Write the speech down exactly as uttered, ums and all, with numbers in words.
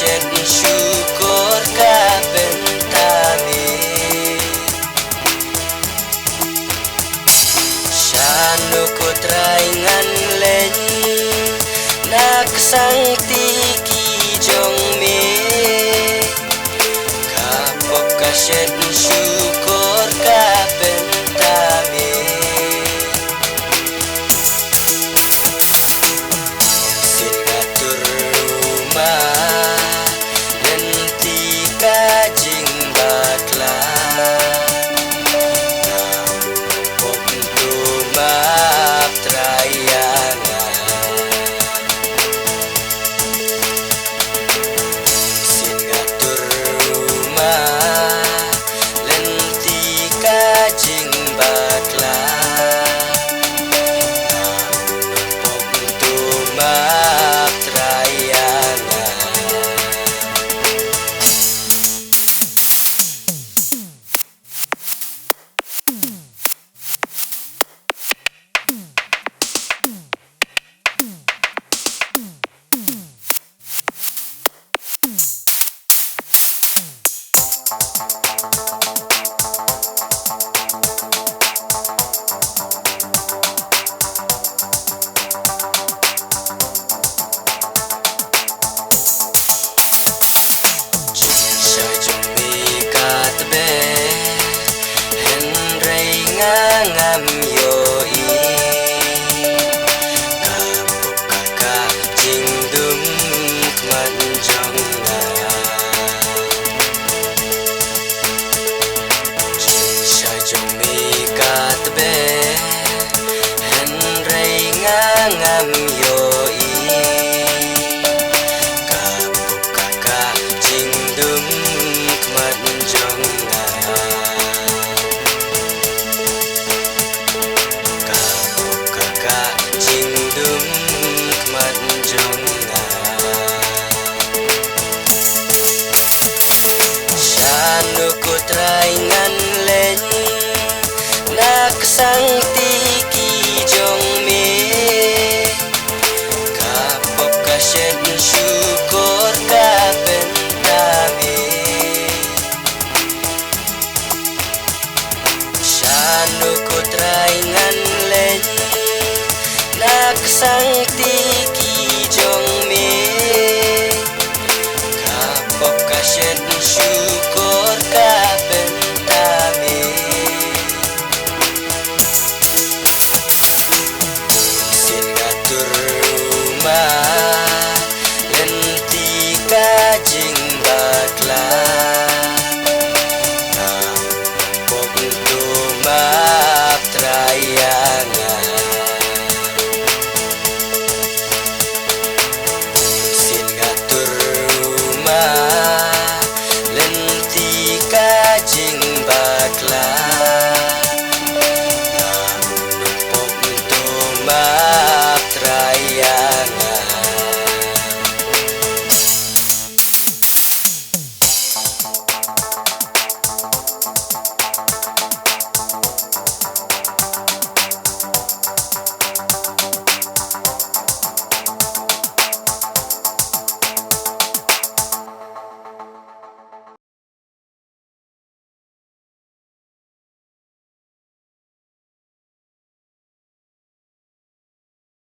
Shet shukor ka bynta me. Shano ko Trai ngan leit na ka sangti ki jong me. Ka pop ka shet shukor ka bynta me. Sien nga tur ma lynti ka jingbakla. Nga pop tu ma Trai ïa nga. Sien nga tur ma lynti ka jingbakla. Nga pop tu ma Trai ïa nga. Sha jong me ka tbe, hynrei nga ngam ïohi. Ka pop ka ka jingdum khmat jong nga. Sha jong me ka tbe, hynrei nga ngam ïohi. Ka pop ka ka jingdum khmat jong nga. Ka pop ka ka jingdum khmat jong nga. Shano ko Trai ngan leit na ka sangti ki jong me. Ka pop ka shet shu